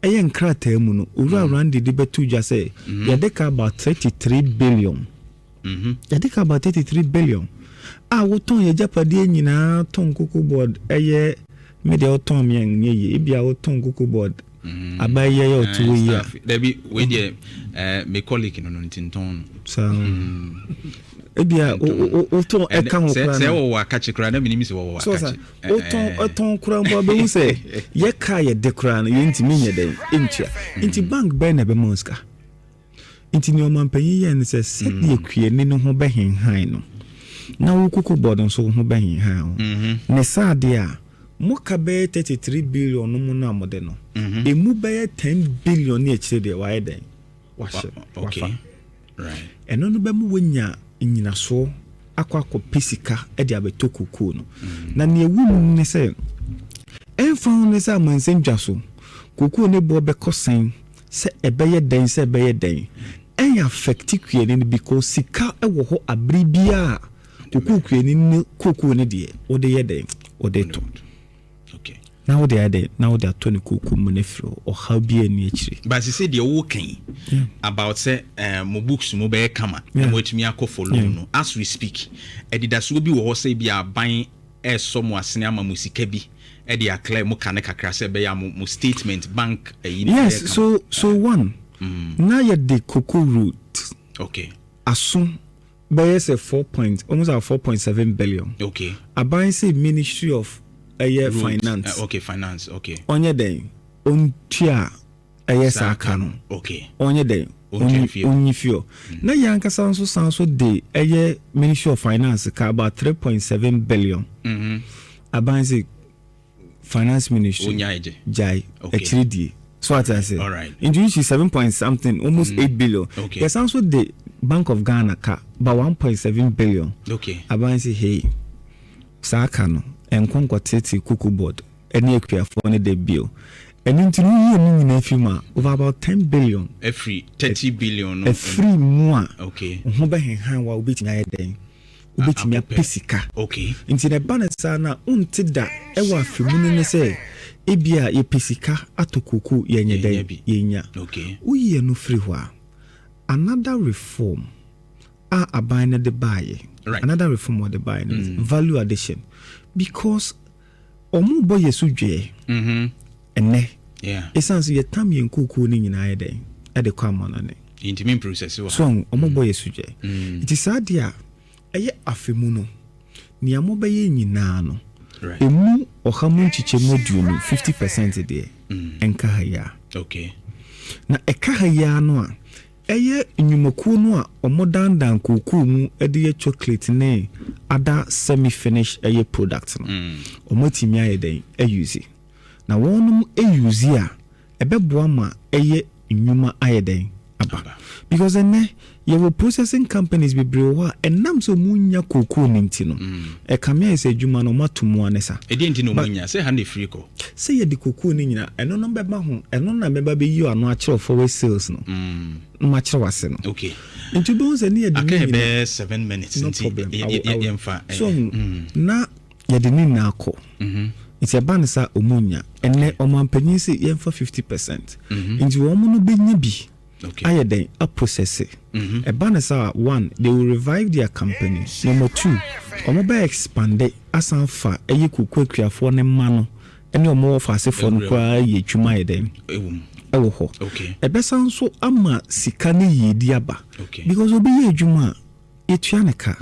ɛyɛ nkrataa mu no, Owura Randy de bɛto dwa sɛ yɛde ka about 33 billion, yɛde ka about 33 billion a wotɔn yɛ agyapadeɛ nyinaa, tɔn Cocoa Board. Ɛyɛ me deɛ, wotɔn me nyɛ yie, ebia wotɔn Cocoa Board aba yɛ yɛ ɔte wɔ yi a. Dabi, wei deɛ, me colleague no nti ntɔn no. Saa, ebia wotɔn ɛka ho koraa. Sɛ wɔwɔ akakye koraa na menim sɛ wɔwɔ akakye. Wotɔn, ɛtɔn koraa mpo, abɛhu sɛ yɛka yɛde koraa no, yɛntumi nyɛ dɛn ntua. Nti bank bɛn na ɛbɛma wo sika? Nti nea ɔmampanyin yɛ ne sɛ, sɛdeɛ kuani no ho bɛhenhan no na wo Cocoa Board nso wo ho bɛhenhan ho ne saa adeɛ a moka bɛyɛ 33 billion no mu no a mode no ɛmu bɛyɛ 10 billion ne akyire deɛ wayɛ dɛn, wahyɛ wafa. Ɛno no bɛma woanya nyinasoɔ akɔ akɔpɛ sika de abɛtɔ kokoo no. Na nea ɛwɔ mu ne sɛ, ɛmfa ho ne sɛ amansɛm dwa so kokoo ne boɔ bɛkɔ sɛn, sɛ ɛbɛyɛ dɛn, sɛ ɛbɛyɛ dɛn, ɛyɛ affect kuani no, because sika wɔ hɔ abere biara. Kokoo kuani ne kokoo ne deɛ wode yɛ dɛn, wode tɔ na wode ayɛ dɛn, na wode atɔ ne kokoo mu no afiri hɔ, ɔhaw bi ani akyire. But sɛ deɛ wokan about sɛ mo books mu bɛyɛ kama na moatumi akɔ for loan no, as we speak, adidasoɔ bi wɔ hɔ sɛ bi aban ɛsɔ mo asene ama mo sika bi ɛde aclear mo ka ne kakra sɛ ɛbɛyɛ a mo statement bank ɛyi no bɛyɛ kama? So one, na yɛde cocoa road aso bɛyɛ sɛ four point almost about 4.7 billion. Aban sɛ Ministry of ɛyɛ Roads, Finance okay, Finance, okay. Ɔnyɛ dɛn, ɔntua ɛyɛ saa ka no. Ɔnyɛ dɛn, ɔntua fie. Ɔnyi fie hɔ. Na yɛn ankasa nso san so de ɛyɛ Ministry of Finance ka about 3.7 billion. Aban sɛ Finance Ministry Ɔnya agye. Gyae akyire die so, ate ase? Nti you see seven point something, almost 8 billion. Yɛsan so de Bank of Ghana ka ba 1.7 billion. Aban sɛ, hey, saa ka no ɛnkɔ nkɔtete Cocoa Board ɛne akuafoɔ no da bio. Ɛno nti no yie no nyinaa fi mu a, over about 10 billion. Ɛfiri 30 billion no. Ɛfiri mu a, wo ho bɛhenhan wa, wobɛtumi ayɛ dɛn, wobɛtumi akɔpɛ. Apɛ sika. Nti na ɛba no saa no a, wonte da ɛwɔ afe mu no ne sɛ ebia yɛpɛ sika atɔ koko, yɛnyɛ yɛnya dɛn bi. Yɛnya. Woyɛ no firi hɔ a, another reform a aban no de baayɛ, another reform wɔde baayɛ no is value addition, because ɔmo bɔ yɛ so dwɛ ɛnɛ ɛsiane sɛ yɛtam yɛn kookoo no nyinaa yɛ dɛn, ɛde kɔ amanɔne. Ntumi process wɔ so ɔmo bɔ yɛ so dwɛ. Nti saa deɛ a ɛyɛ afe mu no, nea mobɛyɛ nyinaa no, ɛmu 50%, 50% deɛ, ɛnka ha yi a. Na ɛka ha yi ara no a, ɛyɛ nnwumakuo no a ɔmo dandan kookoo mu de yɛ chocolate ne other semi finish ɛyɛ product no, ɔmo atumi ayɛ dɛn, ayuse. Na wɔnom ayuse a, ɛbɛboa ma ɛyɛ nnwuma ayɛ dɛn, aba, because ɛnɛ yɛwɔ processing companies bebree wɔ hɔ a ɛnam sɛ ɔmo nya kookoo no nti no, ɛkame ayɛ sɛ adwuma no ɔmo ato mu ane sa. Ɛdeɛ nti na ɔmo nya sɛ ha na ɛfiri kɔ? Sɛ yɛde kookoo no nyinaa, ɛno no bɛba ho, ɛno na bɛba bɛyi ano akyerɛw forward sales no na makyerɛw ase no. Nti wobɛhu sɛ ne yɛde aka ne yɛ nyinaa bɛyɛ 7 minutes. No Nti problem. yɛmfa so na yɛde ne nyinaa kɔ. Nti ɛba ne sa, ɔmo nya. Ɛnɛ ɔmanpanyin sɛ yɛmfa 50%, nti wɔn no bɛnya bi ayɛ dɛn, aprocess. Ɛba ne sa, one, they will revive their company. Number two, ɔmo bɛ expand asan fa ɛyɛ koko akuafoɔ ne mma no ɛne ɔmo wɔ faasefoɔ no ɛwura mu. Koraa yɛ adwuma ayɛ dɛn ɛwɔ mu ɛwɔ hɔ. Ɛbɛsan nso ama sika ne yiedi aba because obi yɛ adwuma a, yɛtua ne ka.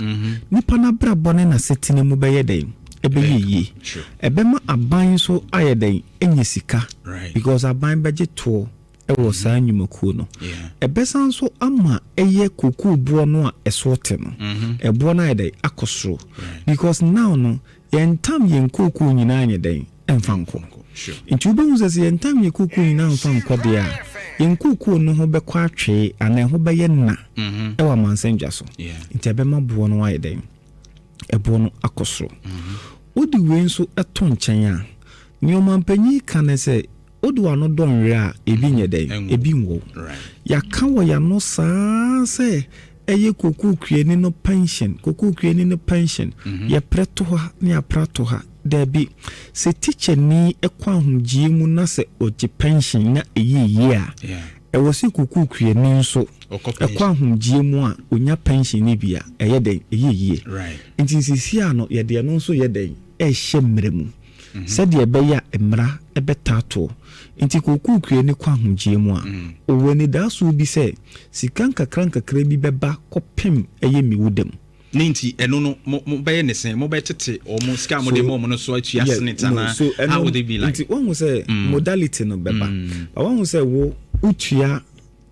Nipa n'abrabɔ ne n'asetena mu bɛyɛ dɛn, ɛbɛyɛ yie. Ɛbɛma aban nso ayɛ dɛn, ɛnya sika because aban bɛgye toɔ ɛwɔ saa nnwumakuo no. Ɛbɛsan nso ama ɛyɛ kokoo boɔ no a ɛso te no, ɛboɔ no ayɛ dɛn, akɔ soro, because now no yɛntam yɛn kookoo nyinaa nyɛ dɛn, ɛmfa nkɔ. Nti wobɛhu sɛ yɛntam yɛn kookoo nyinaa mfa nkɔ deɛ a, yɛn kookoo no ho bɛkɔ atwee anaa ɛho bɛyɛ na ɛwɔ amansɛndwa so. Nti ɛbɛma boɔ no ayɛ dɛn, ɛboɔ no akɔ soro. Wode wei nso ɛto nkyɛn a, nea ɔmanpanyin ka ne sɛ wode w'ano dɔ nwerɛ a, ebi nyɛ dɛn, ɛnwo. Ebi nwɔ. Yɛaka wɔ yɛano saa sɛ ɛyɛ kokoo kuani no pension, kokoo kuani no pension, yɛprɛ to ha ne yɛapra to ha. Daabi, sɛ tikyani ɛkɔ ahomgyie mu na sɛ ɔgye pension na ɛyɛ yie a, ɛwɔ sɛ kokoo kuani nso ɔkɔ ɛkɔ pension. Ahomgyie mu a, ɔnya pension no bi a, ɛyɛ dɛn, ɛyɛ yie. Nti nsisi a no, yɛde ɛno nso yɛ dɛn, ɛhyɛ mmerɛ mu sɛdeɛ ɛbɛyɛ a mmara ɛbɛtaatoɔ. Nti kokoo kuani kɔ ahomgyie mu a, ɔwɔ anidasoɔ bi sɛ sika nkakra nkakra bi bɛba kɔpem ɛyɛ miwu dam. Ne nti ɛno no mo bɛyɛ ne sɛn, mo bɛtete ɔmo sika a mo de ma ɔmo no so atua senate no, anaa so ɛno how would it be like? Nti wɔn sɛ modality no bɛba, but wɔn sɛ wo wotua.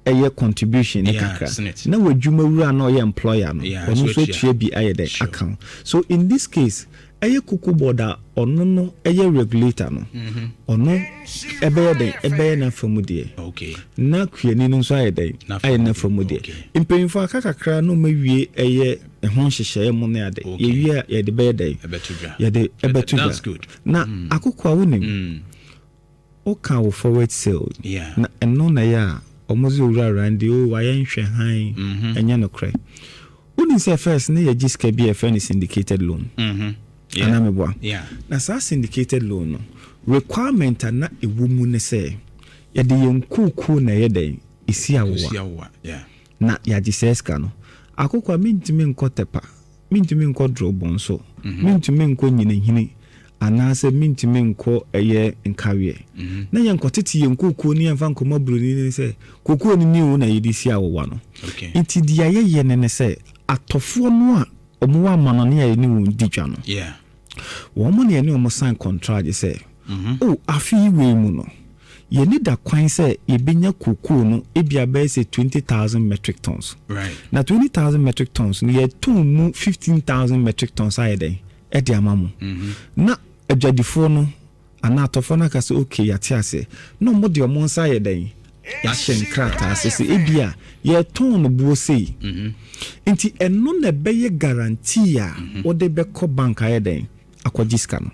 Ɛyɛ contribution ne kakra na w'adwuma wura na ɔyɛ employer no, ɔno nso atua bi ayɛ dɛ aka ho. So in this case, ɛyɛ Cocoa Board a ɔno no ɛyɛ regulator no, ɔno ɛbɛyɛ dɛn? Ɛbɛyɛ n'afa mu deɛ, na kuani no nso ayɛ dɛn? Ayɛ n'afa mu deɛ. Mpanyinfoɔ aka kakra na ɔmo awie ɛyɛ ɛho nhyehyɛeɛ mu ne ade. Yɛwie a, yɛde bɛyɛ dɛn? Yɛde ɛbɛto dwa. Na akoko a wonim, woka wo forward sale na ɛno na ɛyɛ a ɔmo sɛ Owura Randy o, wayɛ nhwɛ han. Ɛnyɛ nokorɛ. Wonim sɛ first ne yɛgye sika bi a yɛfrɛ no syndicated loan anaa meboa? Na saa syndicated loan no, requirement a na ɛwɔ mu ne sɛ yɛde yɛn kookoo na ɛyɛ dɛn? Ɛsi awowa na yɛagye saa sika no. Akoko a, mentumi nkɔ Tɛpa, mentumi nkɔ Dorobɔn so, mentumi nkɔ Nyinahini anaasɛ mentumi nkɔ ɛyɛ Nkaweɛ na yɛnkɔtete yɛn kookoo ne yɛmfa nkɔma buroni ne sɛ kookoo no ni o, na yɛde si awowa no. Nti deɛ yɛyɛ ne sɛ atɔfoɔ no a ɔmo wɔ ama no ne a yɛne wɔn di dwa no, wɔn mo ne yɛne ɔmo sign contract sɛ o, afe yi wei mu no, yɛni da kwan sɛ yɛbɛnya kookoo no ebi abɛyɛ sɛ 20,000 metric tons. Na 20,000 metric tons no, yɛtɔn mu 15,000 metric tons ayɛ dɛn? Ɛde ama mo. Na adwadifoɔ no anaa atɔfoɔ no aka sɛ okay, yɛate ase, na ɔmo de ɔmo nsa ayɛ dɛn? Yɛahyɛ nkrataa sɛ ebi a yɛtɔn no buo sei. Nti ɛno na ɛbɛyɛ guarantee a wɔde bɛkɔ bank ayɛ dɛn? Akɔgye sika no.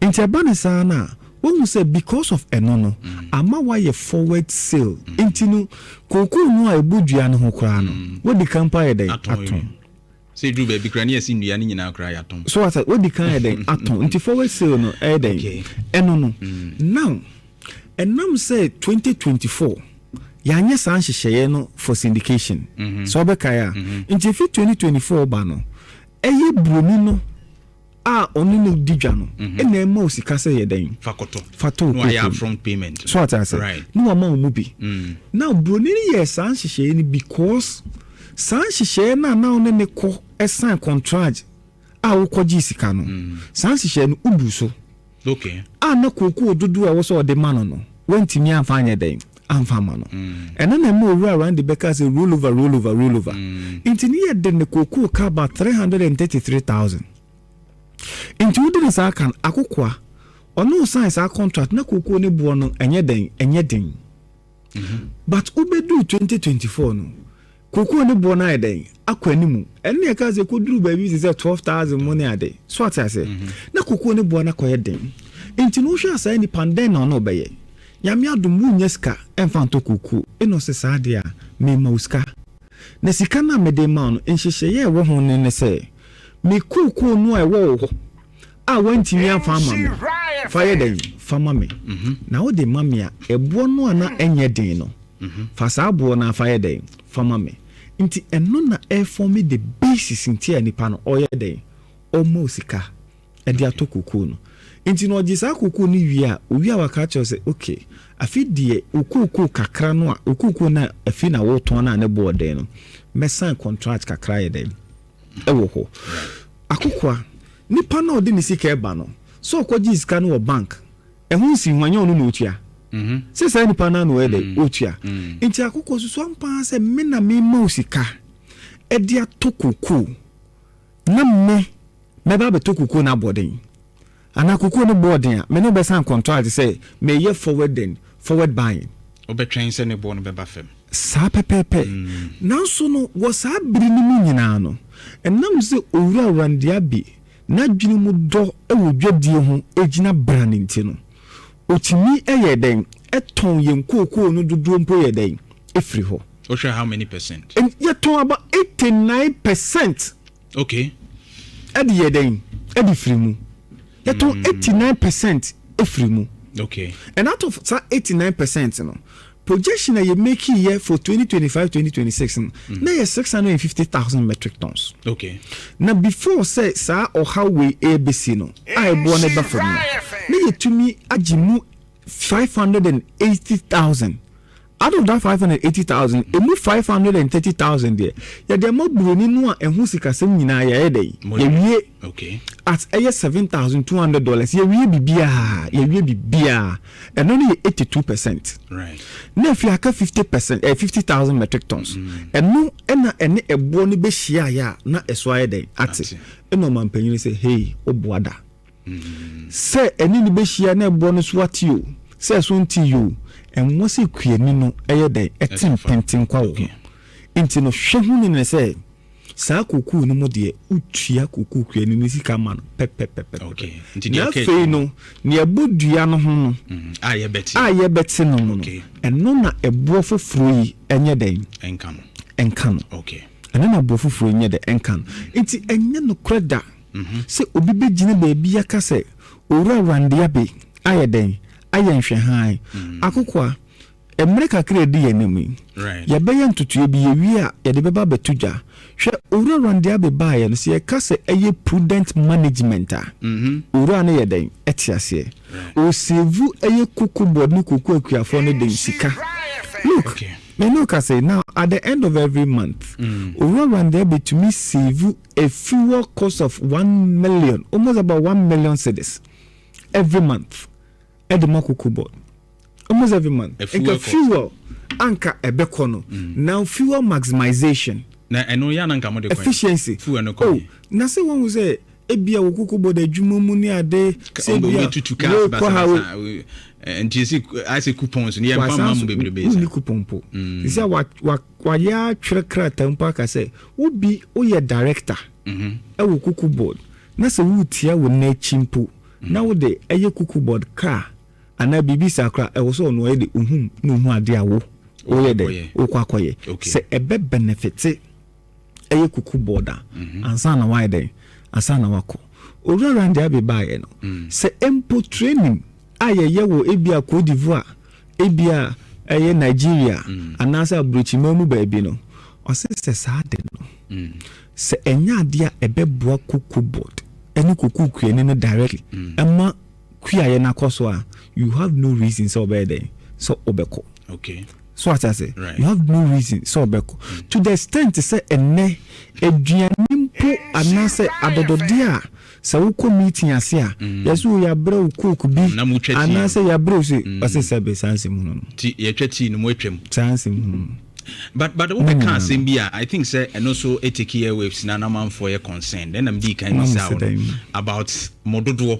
Nti ɛba ne saa no a, wohu sɛ because of ɛno no ama wayɛ forward sale. Nti no kookoo no a ɛbɔ dua no ho koraa no, wodi kan mpo ayɛ dɛn? Atɔn. Sɛ duru baabi koraa ne yɛsi nnua no nyinaa koraa yɛatɔn. So asa wodi kan ayɛ dɛn? Atɔn. Nti forward sale no ɛyɛ dɛn? Ɛno no now, ɛnam sɛ 2024 yɛanyɛ saa nhyehyɛeɛ no for syndication sɛ ɔbɛkae a, nti efi 2024 ba no, ɛyɛ buroni no a ɔne no di dwa no ɛna ɛma o sika sɛ yɛ dɛn? Fa kɔtɔ. Fa tɔ. Na wayɛ upfront payment. So ate ase ne wama wo mu bi. Now buroni no yɛ saa nhyehyɛeɛ no because saa nhyehyɛeɛ no a na ɔne ne kɔ ɛsign contract a wokɔgye sika no, saa nhyehyɛeɛ no wobu so a, na kookoo dodoɔ a ɛwɔ sɛ ɔde ma no, wantumi amfa anyɛ dɛn? Amfa ama no. Ɛno na ɛma Owura Randy bɛka sɛ roll over, roll over, roll over. Nti ne yɛde ne kookoo ka about 333,000. Nti wode ne saa ka no, akokoa ɔne wo sign saa contract na kookoo ne boɔ no ɛnyɛ dɛn? Ɛnyɛ den. But wobɛduru 2024 no, kookoo ne boɔ no ayɛ dɛn? Akɔ animu. Ɛno ne yɛka sɛ kɔduru baabi te sɛ 12,000 mu ne ade so, ate ase, na kookoo ne boɔ no akɔyɛ den. Nti no wohwɛ a, saa nipa no dɛn na ɔno ɔbɛyɛ? Nyame adom wonya sika ɛmfa ntɔ kookoo, ɛna ɔsɛ saa deɛ a, mema wo sika, na sika no a mede ma wo no, nhyehyɛeɛ a ɛwɔ ho ne sɛ me kookoo no a ɛwɔ wo hɔ a wantumi amfa ama me, fa yɛ dɛn? Fa ma me. Na wode ma me a, ɛboɔ no a na ɛnyɛ den no, fa saa boɔ no afa yɛ dɛn? Fa ma me. Nti ɛno na ɛform the basis nti a nipa no ɔyɛ dɛn? Ɔma wo sika ɛde atɔ kookoo no. Nti na ɔgye saa kookoo no wie a, owie a, waka kyerɛ sɛ okay, afi deɛ wo kookoo kakra no a, wo kookoo no a afi na wotɔn no a ne boɔ den no, mɛsan contract kakra yɛ dɛn? Ɛwɔ hɔ. Akokoa, nipa na ɔde ne sika ɛba no sɛ ɔkɔgye sika no wɔ bank, ɛho nsi ho, ɛnyɛ ɔno na otua sɛ saa nipa no ano ɛyɛ dɛ otua. Nti akokɔ soso ampa sɛ me na mema wo sika ɛde atɔ kookoo, na me mɛba abɛtɔ kookoo no abɔden anaa kookoo no bɔɔden a, me ne wobɛsan contract sɛ meyɛ forward then forward buying. Wobɛtwɛn sɛ ne boɔ no bɛba fam. Saa pɛpɛɛpɛ. Nanso no, wɔ saa bere no mu nyinaa no, ɛnam sɛ Owura Randy Abbey n'adwene mu dɔ wɔ dwadie ho gyina bra ne nti no, ɔtumi yɛ dɛn? Ɛtɔn yɛn kookoo no dodoɔ mpo yɛ dɛn? Ɛfiri hɔ. Wohwɛ, how many percent? Yɛtɔn about 89%. Ɛde yɛ dɛn? Ɛde firi mu. Yɛtɔn 89% ɛfiri mu. And out of saa 89% no, projection a yɛ make yɛ for 2025 2026 no, na yɛ 650,000 metric tons. Na before sɛ saa ɔhaw wei ɛbɛsi no a, ɛboɔ no ba fam no, na yɛtumi agye mu 580,000. Out of that 580,000, emu 530,000 deɛ, yɛde ama buroni no a ɛho sikasɛm nyinaa yɛyɛ dɛ yɛwie at ɛyɛ $7,200. Yɛwie bibiaa, yɛwie bibiaa. Ɛno no yɛ 82%. Na afei aka 50%, 50,000 metric tons. Ɛno ɛna ɛne ɛboɔ no bɛhyia yɛ a na ɛso ayɛ dɛn ate. Ɛna ɔmanpanyin sɛ, "Hey, woboa da sɛ ɛne ne bɛhyia na ɛboɔ no so ate o, sɛ ɛso nte yi o, ɛnwɔ sɛ kuani no ɛyɛ dɛn ɛte mpenten kwa wɔ ho." Nti no hwɛ ho ne ne sɛ saa kokoo no mu deɛ, wotua kokoo kuani no sika ma no pɛpɛpɛpɛ. Na afei no, nea ɛbɔ dua no ho no a yɛbɛte a yɛbɛte no mu no, ɛno na ɛboɔ foforɔ yi ɛnyɛ dɛn ɛnka no. Ɛno na ɛboɔ foforɔ yi nyɛ dɛn ɛnka no. Nti ɛnyɛ nokorɛ da sɛ obi bɛgyina baabi aka sɛ Owura Randy Abbey ayɛ dɛn ayɛ nhwɛhan. Akokoa mmerɛ kakra edi yɛn anim yi, yɛbɛyɛ ntotoeɛ bi, yɛwie a yɛde bɛba abɛto dwa. Hwɛ, Owura Randy Abbey baeɛ no, sɛ yɛka sɛ ɛyɛ prudent management a, owura no yɛ dɛn ɛte aseɛ ɔsave ɛyɛ Cocoa Board ne koko akuafoɔ no den sika. Look, me no ka sɛ now at the end of every month, Owura Randy Abbey tumi save a fuel cost of 1 million, almost about 1 million cedis every month ɛde ma Cocoa Board, almost every month. Nka fuel anka ɛbɛkɔ no, now fuel maximization. Na ɛno yɛ ananka mo de kɔ efficiency. Fuel no kɔ. Oh, na sɛ wɔn sɛ ebia wɔ Cocoa Board adwuma mu ne ade sɛ ebia wokɔ ha. Nti esi ayɛ coupons no yɛ nfa ma mu bebrebe. Sa wonni coupon po sisi a wayɛ atwerɛ krataa mpo aka sɛ wobi woyɛ director ɛwɔ Cocoa Board na sɛ wotia wo n'akyi mpo na wode ɛyɛ Cocoa Board car anaa biribi saa koraa, ɛwɔ sɛ ɔno ɔyɛ de ohum na ohun ade a wo woyɛ dɛ wokɔ akɔyɛ sɛ ɛbɛ benefit ɛyɛ Cocoa Board a ansa na wayɛ dɛ ansa na wakɔ. Owura Randy Abbey baayɛ no, sɛ mpo training a yɛyɛ wɔ ebia Cote d'Ivoire, ebia ɛyɛ Nigeria anaasɛ aburokyima mu baabi no, ɔsɛ sɛ saa de no sɛ ɛnyɛ adeɛ a ɛbɛboa Cocoa Board ɛne koko kuani no directly ɛma kuayɛ no akɔ so a, you have no reason sɛ ɔbɛyɛ dɛn sɛ ɔbɛkɔ. So ate ase, you have no reason sɛ ɔbɛkɔ, to the extent sɛ ɛnɛ aduane mpo anaasɛ adɔdɔdeɛ a sɛ wokɔ meeting ase a, yɛsɛ wo yɛabrɛ wo Coke bi anaasɛ yɛabrɛ wo sɛ ɔsɛ sɛ bɛ saa nsɛm hunu no. Nti yɛtwa tii no mu atwam. Saa nsɛm hunu no. But wobɛka asɛm bi a I think sɛ ɛno nso ɛtake airwaves na namanfoɔ yɛ concerned, ɛnam dii kan bisa wo no about mo dodoɔ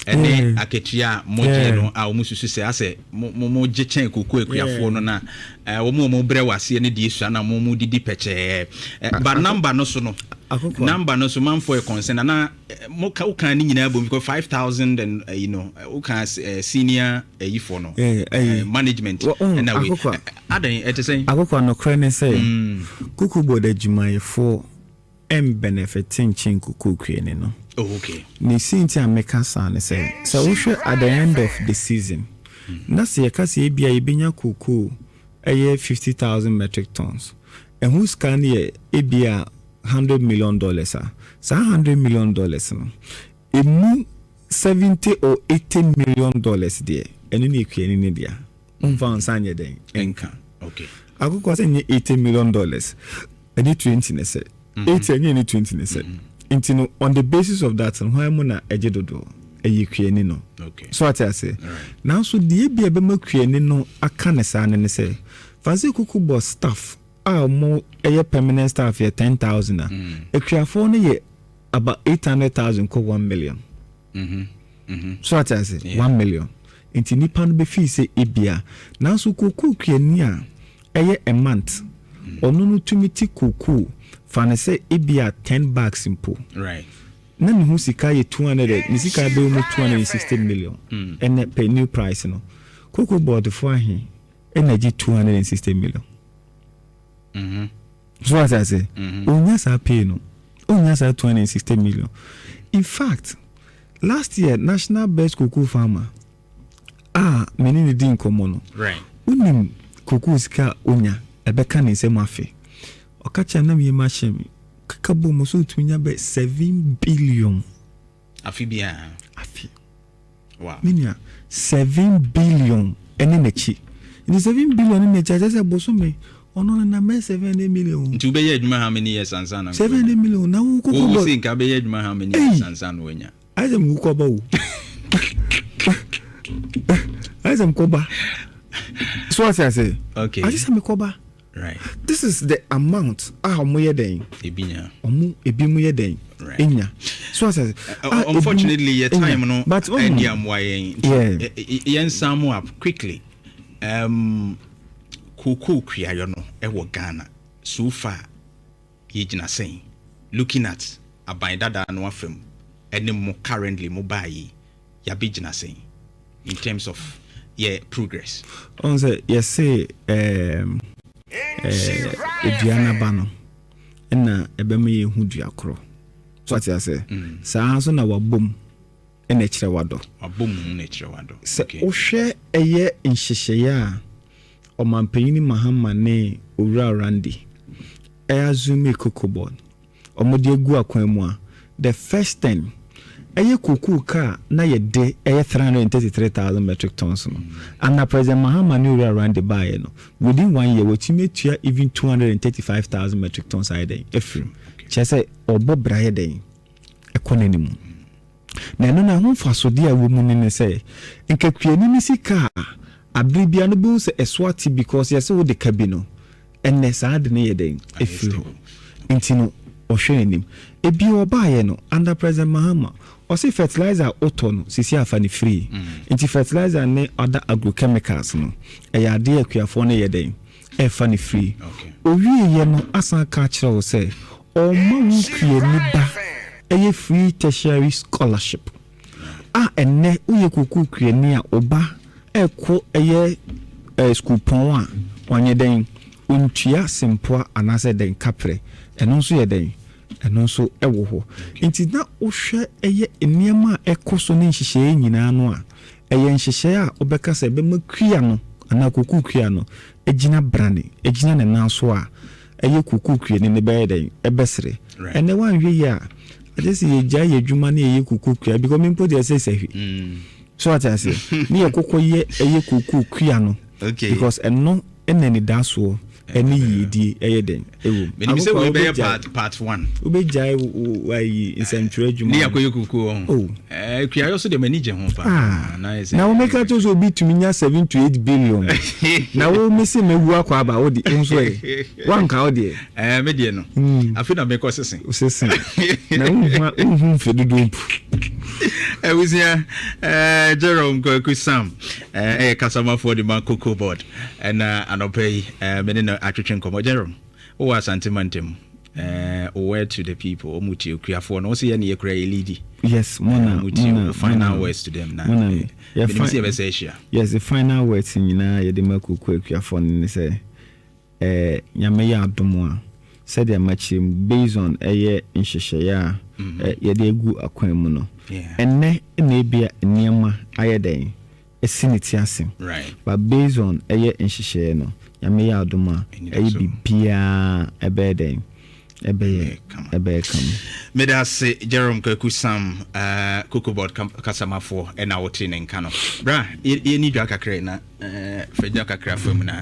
ɛne akatua a mogye no a wɔn susu sɛ asɛ mo mo gye kyɛn koko akuafoɔ no na wɔn a wɔn brɛ wɔ aseɛ no deɛ sua na mo mo didi pɛkyɛɛ, but number no so no, number no so manfoɔ yɛ concern ana mo ka wokan ne nyinaa bom because 5,000 and wokan senior ɛyifoɔ no, management ɛna wei adan ɛte sɛn? Akokɔ, nokorɛ ne sɛ Cocoa Board adwumayɛfoɔ ɛmbenefit nkyɛn koko kuani no. Ne si nti a meka saa ne sɛ wohwɛ at the end of the season na sɛ yɛka sɛ ebia yɛbɛnya kokoo ɛyɛ 50,000 metric tons, ɛho sika no yɛ ebia $100 million a, saa $100 million no, emu $70 or $80 million deɛ, ɛno ne ekuani ne deɛ ɔmfa nsa nyɛ dɛn ɛnka. Akokɔ, sɛ nyɛ $80 million ɛne 20 ne sɛ 80 ɛnyɛ ne 20 ne sɛ. Nti no, on the basis of that no, hwan mu na ɛgye dodoɔ? Ɛyɛ kuani no. So ate ase, nanso deɛ bi a ɛbɛma kuani no aka ne saa no ne sɛ fansi Cocoa Board staff a wɔn ɛyɛ permanent staff yɛ 10,000 a, akuafoɔ no yɛ about 800,000 kɔ 1 million. So ate ase, 1 million. Nti nipa no bɛfii sɛ ebia, nanso kokoo kuani a ɛyɛ a month ɔno no tumi ti kokoo fa ne sɛ ebia 10 bags mpo na ne ho sika yɛ 200, ne sika bɛyɛ mu 260 million. Ɛnɛ per new price no, Cocoa Board fo ahe ɛna gye 260 million? So ate ase, onya saa pay no, onya saa 260 million. In fact, last year national best cocoa farmer a mene ne di nkɔmmɔ no, wonim cocoa sika a onya ɛbɛka ne nsɛm afe, ɔka kyerɛ nam yɛ ma hyɛ me keka bɔ mu so otumi nya bɛ 7 billion. Afe biara? Afe. Menua, 7 billion ɛne n'akyi. Nti 7 billion ne kyerɛ sɛ bosome ɔno no na mɛ 700 million. Nti wobɛyɛ adwuma how many years ansa na 700 million na wo koko bɔ sɛ nka bɛyɛ adwuma how many years ansa na wanya? Ayɛ sɛ mekɔ ba o, ayɛ sɛ mekɔba so ase ase. Ayɛ sɛ mekɔba. This is the amount a ɔmo yɛ dɛn? Ebi nya. Ɔmo ebi mu yɛ dɛn? Enya so ase ase. Unfortunately, yɛ time no but ɛdi amoa yɛn. Yɛn sum up quickly. Kookoo kuayɔ no ɛwɔ Ghana so far, yɛgyina sɛn, looking at aban dada no afam ɛne mo currently mo baa yi, yɛabɛgyina sɛn in terms of yɛ progress? Ɔn sɛ yɛse edua n'aba no ɛna ɛbɛma yɛhu dua korɔ so, ate ase? Saa nso na wabom ɛna ɛkyerɛ wadɔ. Wabom na ɛkyerɛ wadɔ. Sɛ wohwɛ ɛyɛ nhyehyɛeɛ a Ɔmanpanyin Mahama ne Owura Randy ɛyɛ assume Cocoa Board, ɔmode agu akwan mu a, the first thing ɛyɛ kokoo kaa na yɛde ɛyɛ 333,000 metric tons no ana President Mahama ne Owura Randy baeɛ no, within one year wɔtumi atua even 235,000 metric tons ayɛ dɛn afirim. Kyerɛ sɛ ɔbɔ bra yɛ dɛn ɛkɔ n'anim. Na ɛno no, ɛho mfasodeɛ a ɛwɔ mu no ne sɛ nkakuani ne sika a abere bia no bɛhu sɛ ɛso ate, because yɛsɛ wode ka bi no, ɛnɛ saa de no yɛ dɛn ɛfiri hɔ. Nti no ɔhwɛ n'anim. Ebi ɔbaayɛ no, under President Mahama, ɔse fertilizer a wotɔ no sisi afa ne free. Nti fertilizer ne other agrochemicals no, ɛyɛ adeɛ akuafoɔ no yɛ dɛn ɛfa ne free. Owieɛ no, asan ka kyerɛ wo sɛ ɔma wo kuani ba ɛyɛ free tertiary scholarship a ɛnɛ woyɛ kokoo kuani a ɔba ɛkɔ ɛyɛ school pɔn a ɔnyɛ dɛn ontua sempoa anaasɛ dɛn kaprɛ. Ɛno nso yɛ dɛn, ɛno nso ɛwɔ hɔ. Nti na wohwɛ ɛyɛ nneɛma a ɛkɔ so ne nhyehyɛeɛ nyinaa no a, ɛyɛ nhyehyɛeɛ a wobɛka sɛ ɛbɛma kua no anaa kokoo kua no gyina brane, gyina ne nan so a ɛyɛ kokoo kua no ne bɛyɛ dɛn ɛbɛsere. Ɛnɛ woanhwɛ yi a, agye sɛ yɛgyae yɛ adwuma ne yɛyɛ kokoo kua, because me mpo deɛ ɛsɛ sɛ hwɛ so, ate aseɛ, ne yɛ kɔkɔ yɛ ɛyɛ kokoo kua no because ɛno ɛna anidasoɔ ɛne yiedie ɛyɛ dɛn ɛwɔ mu. Menim sɛ wei bɛyɛ part one. Wobɛgyae ayi nsɛmtwerɛ adwuma. Ne yɛakɔyɛ kokoo ho. Oh. Kuayɔ so deɛ, m'ani gye ho paa. Ah. Na womɛka kyerɛ sɛ obi tumi nya 7 to 8 billion na wo mese mawu akɔ aba, wode wo nso ɛ woanka wo deɛ. Me deɛ no, afei na mekɔ sese. Sese na wonhu mfe dodoɔ mpo. Abusua, Jerome Kwaku Sam ɛyɛ kasamafoɔ de ma Cocoa Board, ɛna anɔpa yi me ne no atwetwe nkɔmmɔ. Jerome, wowɔ Asante mantam, word to the people, ɔmu tie okuafoɔ no, wo sɛ yɛ ne yɛkura yɛ leadi. Yes, mona. Mutie mona final words to them na menim sɛ yɛbɛsɛ ahyia. Yes, the final words nyinaa yɛde ma koko akuafoɔ no ne sɛ Nyame yɛ adom a, sɛdeɛ makyerɛ mu, based on ɛyɛ nhyehyɛeɛ a yɛde agu akwan mu no, ɛnɛ na ebia nneɛma ayɛ dɛn ɛsi ne ti ase, but based on ɛyɛ nhyehyɛeɛ no, Nyame yɛ adom a, ɛyɛ biribiaa ɛbɛyɛ dɛn, ɛbɛyɛ kama. Mede ase, Jerome Kwaku Sam, Cocobod kasamafoɔ ɛna wote ne nka no. Bra yɛni dwa kakra na fa dwa kakra fa mu na